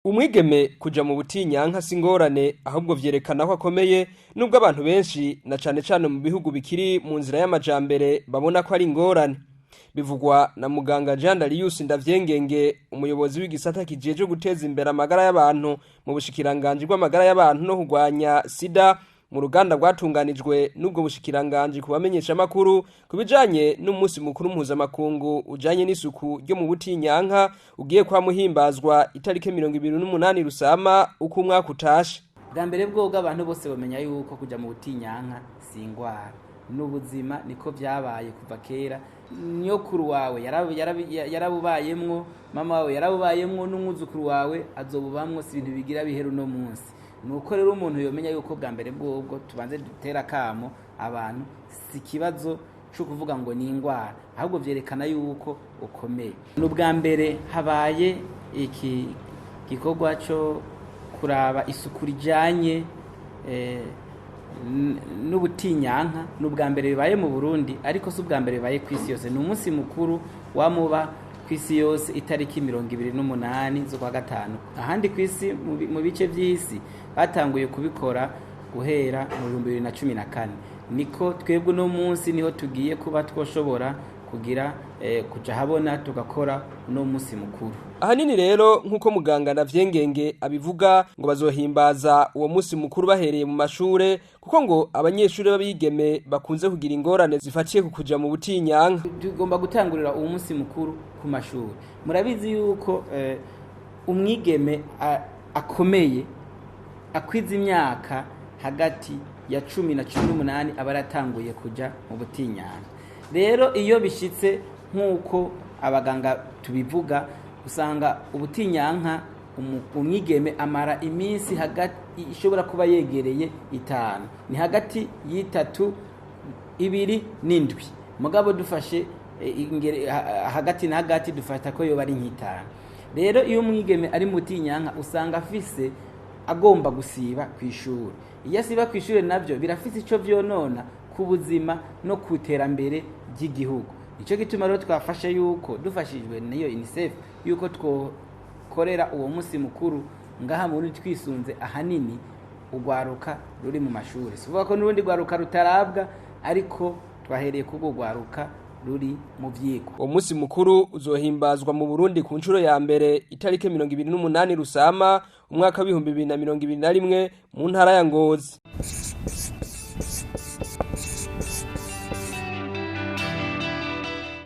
Umwigeme kuja mu butinyanka si ingorane, ahubwo vyerekana ko akomeye, nubwo abantu benshi na cane cane mu bihugu bikiri mu nzira y'amajambere babona ko ari ingorane. Bivugwa na muganga Jean Darius Ndavyengenge, umuyobozi w'igisata kijejwe guteza imbere amagara y'abantu mu bushikiranganji bw'amagara y'abantu no kurwanya sida, mu ruganda rwatunganijwe n'ubwo bushikiranganji ku bamenyeshamakuru ku bijanye n'umunsi mukuru mpuzamakungu ujanye n'isuku ryo mu butinyanka ugiye kwa muhimbazwa itariki 28 Rusama uko umwaka utashe. Bwa mbere bwobwo abantu bose bamenya yuko kuja mu butinyanka si ingwara, n'ubuzima, niko vyabaye kuva kera. Nyokuru wawe yarabubayemwo, mama wawe yarabubayemwo, n'umwuzukuru wawe azobubamwo. Si ibintu bigira bihera uno munsi. Nuko rero umuntu yomenya yuko bwa mbere bwobwo tubanze dutera akamo abantu, si ikibazo cyo kuvuga ngo ni ingwara, ahubwo vyerekana yuko ukomeye. Ni ubwa mbere habaye iki gikorwa cyo kuraba isuku rijanye n'ubutinyanka. Ni ubwa mbere bibaye mu Burundi, ariko si ubwa mbere bibaye ku isi yose. Ni umunsi mukuru wamuba ku isi yose itariki 28 z'ukwa gatanu. Ahandi ku isi, mu bice by'isi, batanguye kubikora guhera mu 2014. Niko twebwe uno munsi niho tugiye kuba twoshobora kugira kuja habona tugakora uno munsi mukuru. Ahanini rero, nk'uko muganga Ndavyengenge abivuga, ngo bazohimbaza uwo munsi mukuru bahereye mu mashure, kuko ngo abanyeshure b'abigeme bakunze kugira ingorane zifatiye ku kuja mu butinyanka. Tugomba gutangurira uwo munsi mukuru ku mashuri. Murabizi yuko umwigeme akomeye akwiza imyaka hagati ya 10 na 18 aba yaratanguye kuja mu butinyanka. Rero iyo bishitse nk'uko abaganga tubivuga, usanga ubutinyanka umwigeme amara iminsi hagati ishobora kuba yegereye 5, ni hagati y'itatu, 2 n'indwi. Mugabo dufashe hagati na hagati, dufata ko yoba ari nk'itanu. Rero iyo umwigeme ari mu butinyanka, usanga afise agomba gusiba ku ishuri. Iyo asiba ku ishuri, nabyo birafise ico vyonona ku buzima no ku iterambere ry'igihugu. Nico gituma rero twafashe yuko dufashijwe n'iyo UNICEF yuko twokorera uwo munsi mukuru ngaha muri twisunze ahanini urwaruka ruri mu mashuri. Si ukuvuga ko n'urundi rwaruka rutarabwa, ariko twahereye kubwo rwaruka ruri mu vyigwa. Uwo munsi mukuru uzohimbazwa mu Burundi ku nshuro ya mbere itariki 28 Rusama umwaka w'2021 mu ntara ya Ngozi.